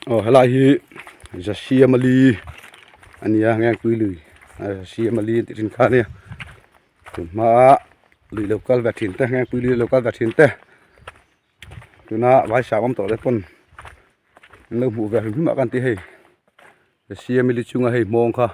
Aw helai hi Zasiamali a ni a Ngengpui lui Zasiamali an tih thin kha a nia tun hmaa lui lo kal ve thin te Ngengpui lui lo kal ve thin te tuna vai sang awm tawh te pawn an lo hmuh ve hrim hrim ah khan tih hei Zasiamali chunga hei hmawng kha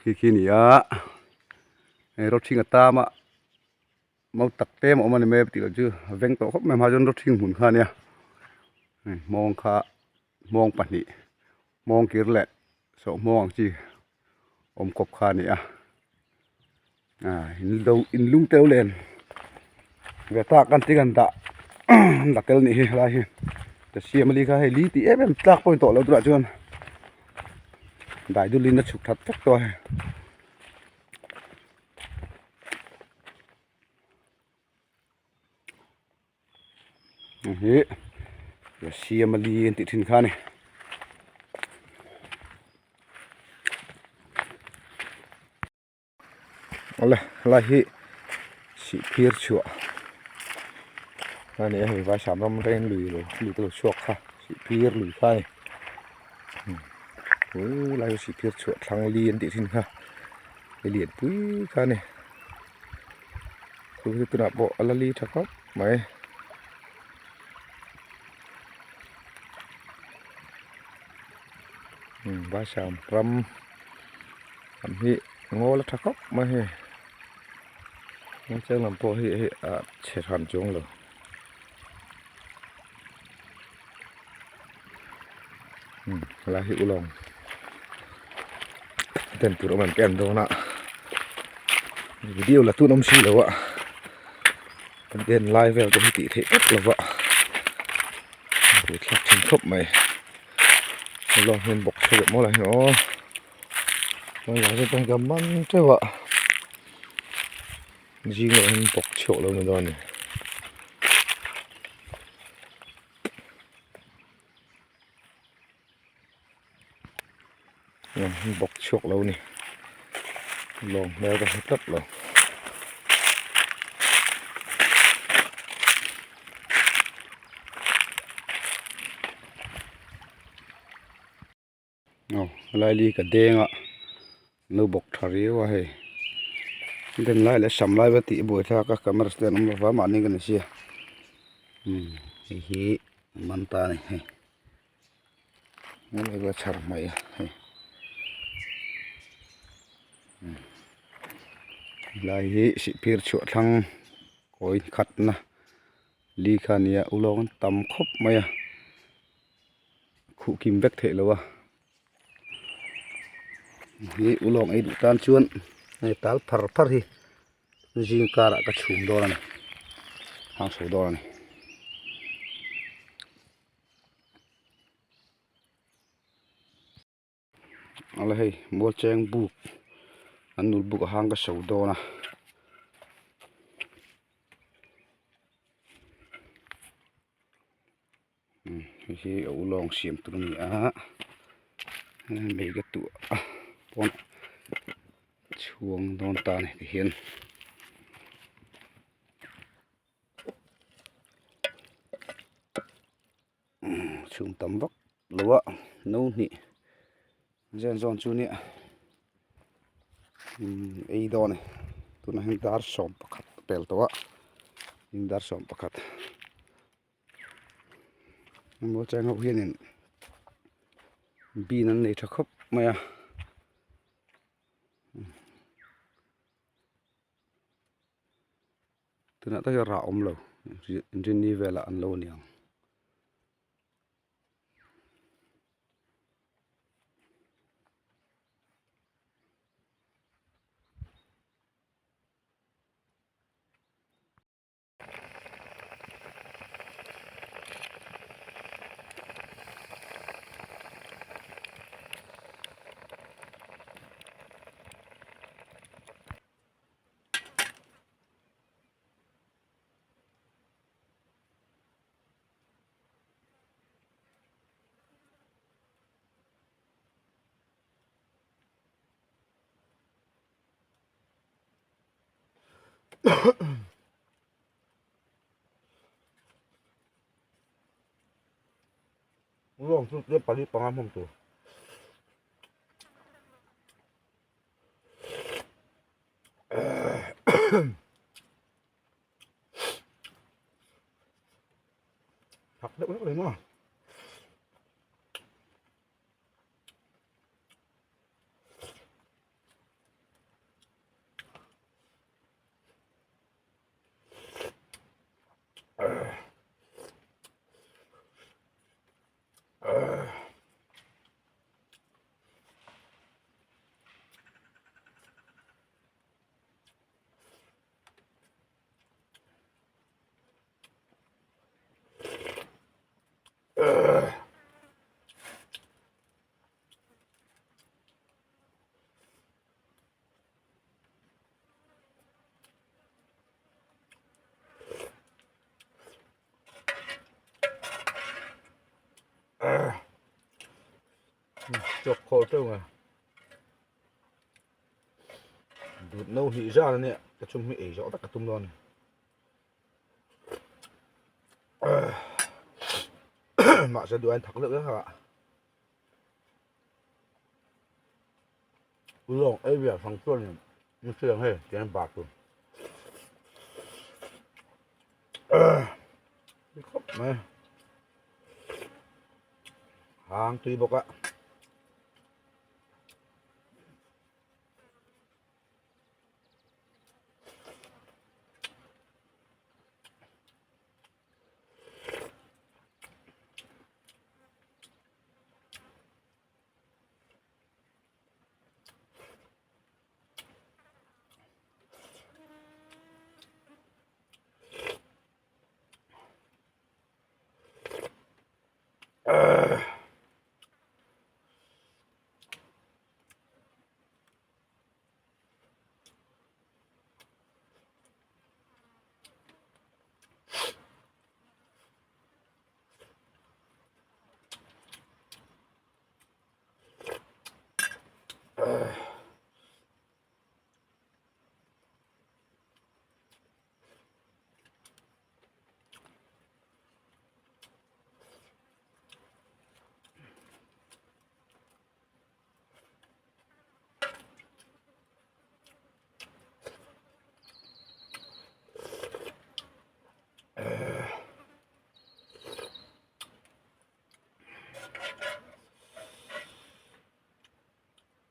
khi khi a ni a hei rawthing a tam a. Mau tak te a awm a ni mai tih loh chu a veng tawh khawp mai a hma chuan rawthing hmun kha a nia hei hmawng kha hmawng pahnih hmawng kir leh sawh hmawng ang chi awm kawp kha a ni a ah in do in lung teu len ve tak an tih kan dah an la tel a nih hi helai hi ta siam ali kha hei li tih em em tlak pawh a ni tawh lo tunah chuan daidul in a chhuk that vek tawh a hei. Hei hi siamali an tih thin kha a ni. Awle helai hi sihphir chhuah a ni a hei vaisam ram reng lui lo lui te lo chhuak kha sihphir lui kha a ni helai hi sihphir chhuah thlang li an tih thin kha. Hei lian pui kha a ni chu hi tunah pawh a la li tha khawp mai umm vaisam ram lam hi ngaw la tha khawp mai hei ngaw lam pawh hi hei a chhe hran chuang lo. Umm helai hi ulawng den tur awm em ka en dawn a video la tun awm si lo a kan den lai vel te hi tih theih vek lo va buai thlak thin khawp mai ulawng hian bawk chho leh mawl ah hian aw helai te hian ka man teuh a zing ah hian bawk chhuak lo ni dawn a ni. Bawk chhuak lo ni lawng hmel ka hmu tlat lo. Aw helai li ka deng a lo bawk tha riau a hei den lai leh sam lai va tih buai thlak a camera stand awm lova mahni ka ni sia umm hei hi a man ta a ni hei a chhar hmaih a hei helai hi sihphir chhuah thlang kawi khatna li kha a ni a ulawng an tam khawp mai a. Khuh kim vek theih lo a hi ulawng ei duh tan chuan hei tal phar phar hi zing karah ka chhum dawn a ni hang chho dawn a ni. Ala hei mualcheng buk an nul buk a hang ka so dawn a. Hei hi a ulawng siam tur a ni a mei ka tuah a pawn chhuang dawn ta a ni tihian chhung tam vak lo a no hnih zen zawn chu nia ei dawn a ni tunah hian dar 11 pel tawh a dar 11. Maw cheng ho hianin bean an nei tha khawp mai a tunah tak hian rah awm lo inrinni velah an lo aniang. Ulawng chu tlem pali panga hmawm tur. Thak deuh hlek reng a. Chawp khawl teuh a dut no hnih zan ania ka chhung hi ei zawh vek ka tum dawn a ni mahse duh aiin thak deuh deuh a. Lawng area hrang chuanin min hriat ang hei tiang bar tur ni khawp mai hang tui bawk a.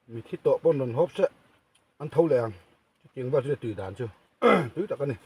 Mi thi tawh pawn rawn hawp se an tho leh ang chutiang vel chu tui dan chu tui tak a ni.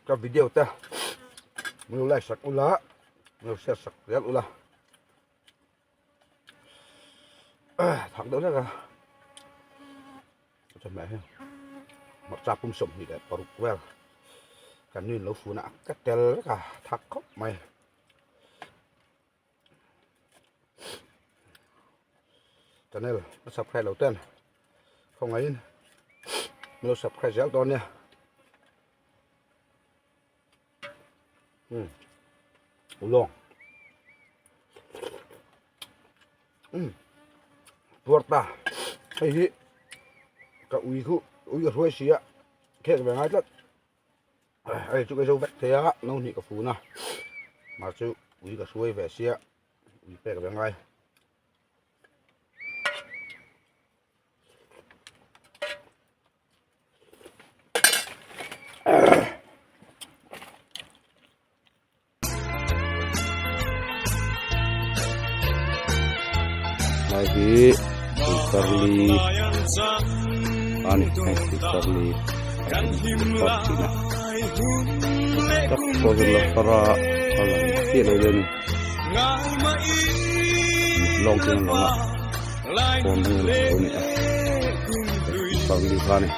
Ka video te min lo like sak ula min lo share sak zel ula thak deuh hlek a chawhmeh hi hmarcha pum 26 vel kan nu in lo fun a ka tel vek a thak khawp mai. Channel a subscribe lo ten khawngaihin min lo subscribe zel dawn nia. Um ulawng um puar ta hei hi ka ui khu ui ka hruai si a khek ve ngai tlat hei chu ka zo vek thei a no hnih ka fun a mahse ui ka hruai ve sia ui pek ve ngai. Lai hi Tuikarli a ni hei Tuikarli a park tihna tak pawhin la far a a lang chiah lo deuh a ni lawng chu an lang a phone dang an lo ni a Tuikarli kha a ni.